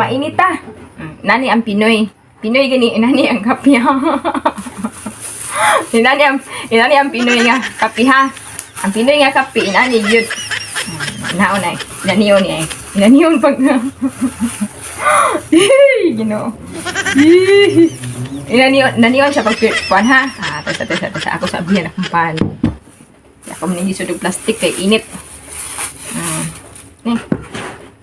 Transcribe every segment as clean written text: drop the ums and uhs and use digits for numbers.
Mainit ta. Nani ang Pinoy. Pinoy gani nani ang kape. Inani ang Pinoy nga kape ha. Ang Pinoy nga kape inani gyud. Naon ay. Inaniyon ni ay. Inaniyon pag Hey, Ginoo. Inaniyon, naniyon siya pag kuan ha. Ah, tasa tasa tasa ako sa abihan akong pan. Ako man hisod og plastic kay init. Ni.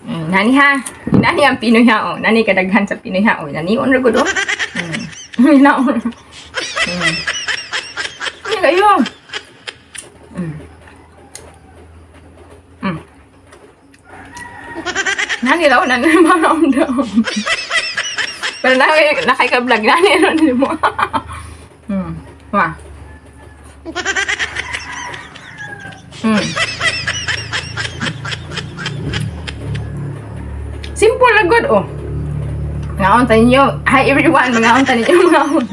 Nani ha. Nani ang Pinoy ha oh. Nani kadaghan sa Pinoy ha oh. Naniyon ra gud oh. Naon. Ano kayo? Nani raw, nani maraw daw. Pero nakay nakay ka vlog nani ron mo. Wa. Simple lang good oh. Mangaon ta ninyo. Hi everyone, mangaon ta ninyo, mangaon.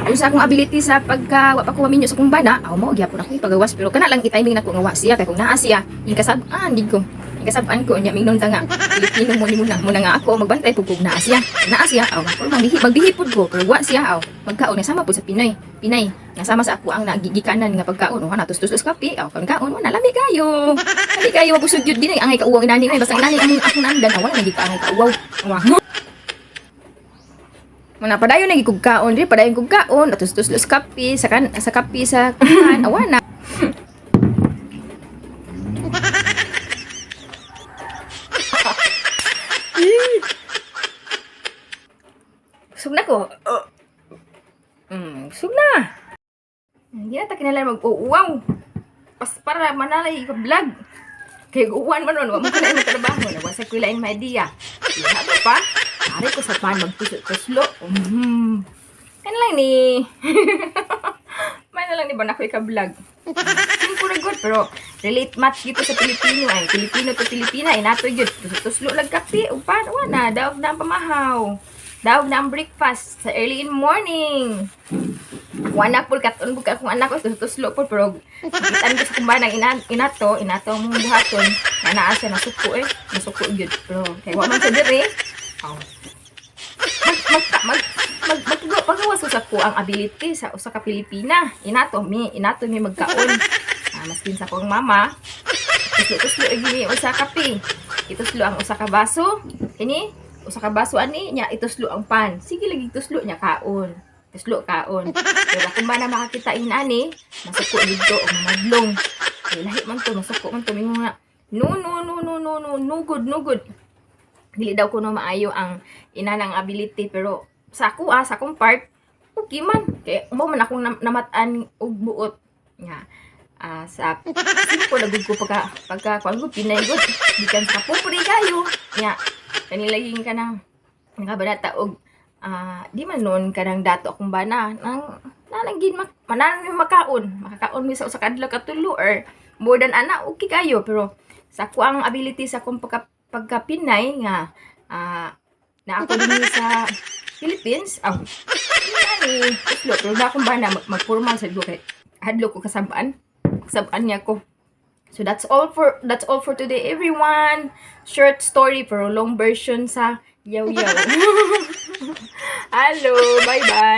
Yung sa akong ability sa pagka wa pa ko maminyo sa akong bana, aw mo gyapon ako ipagawas, pero kana lang i-timing nako nga wa siya, kay kung naa siya, ikasab-an gid ko. Ikasab-an ko nya mingnon ta nga Pilipino mo ni muna muna nga ako magbantay pud kog naa siya. Naa siya aw ako magbihi magbihi pud ko, pero wa siya aw magkaon nga sama pud sa Pinoy. Pinay nga sama sa ako ang nagigikanan nga pagkaon o kana tustos kape aw kan kaon wala lami kayo. Lami kayo busog gyud din ang angay kauwaw inani ay basta inani ang akong nandan aw wala lagi ka angay kauwaw. Wa. Muna padayon lagi kog kaon diri, padayon kog kaon atos tuslos kape sa kan sa kape sa kan awa na. Busog na ko. Busog na. Hindi na ta kinahanglan mag-uuwaw. Pas para manalay ka vlog. Kay uwan man nun, wa mo kailangan magtrabaho. Nawa sa kuilain may idea. Iha pa. Ari ko sa pan magtuslo-tuslo. Ano lang ni. May na lang ni ba na ko ika-vlog. Simple na good pero relate match dito sa Pilipino ay Pilipino to Pilipina ay nato gyud. Tuslo lang kape upan wa na daog na ang pamahaw. Daog na ang breakfast sa early in morning. Ako anak po, katon po akong anak ko, tuslo po, pero kitan ko sa kumbanang inato, inato mong buhaton, na naa siya, nasuko eh, nasuko yun, pero kay wa man sa dire, oh. Mag, mag, mag, mag, mag, pagawas ko sa ko ang ability sa usa ka Pilipina, inato mi magkaon. Ah, maskin sa akong mama, tuslo-tuslo gini usa kape. Ituslo ang usa ka baso, ini usa ka baso ani nya ituslo ang pan. Sige lagi tuslo nya kaon. Tuslo kaon. Pero kung ba na makakita in ani, masuko dito o mamadlong. Ay, lahi man to, masuko man to mingon nga. No, no, no, no, no, no, no good, no good. Dili daw kuno maayo ang inanang ability, pero sa ako ah, sa akong part, okay man. Kay mo man akong namatan og buot nga. Ah, sa simple na gud ko pagka pagka kuan ko Pinay gud gikan sa pobre kayo nya kani laging kanang nakabanata og di man noon kanang dato akong bana nang nananggin mak mananan mi makaon makakaon mi sa usa ka adlaw katulo or more than ana, okay kayo, pero sa ako ang ability sa akong pagka, pagka Pinay nga na ako dinhi sa Philippines aw ani tuslo, pero na akong bana magformal sa kay hadlok ko kasabaan kasabaan niya ko. So that's all for today, everyone. Short story pero long version sa yaw yaw. Hello, bye bye.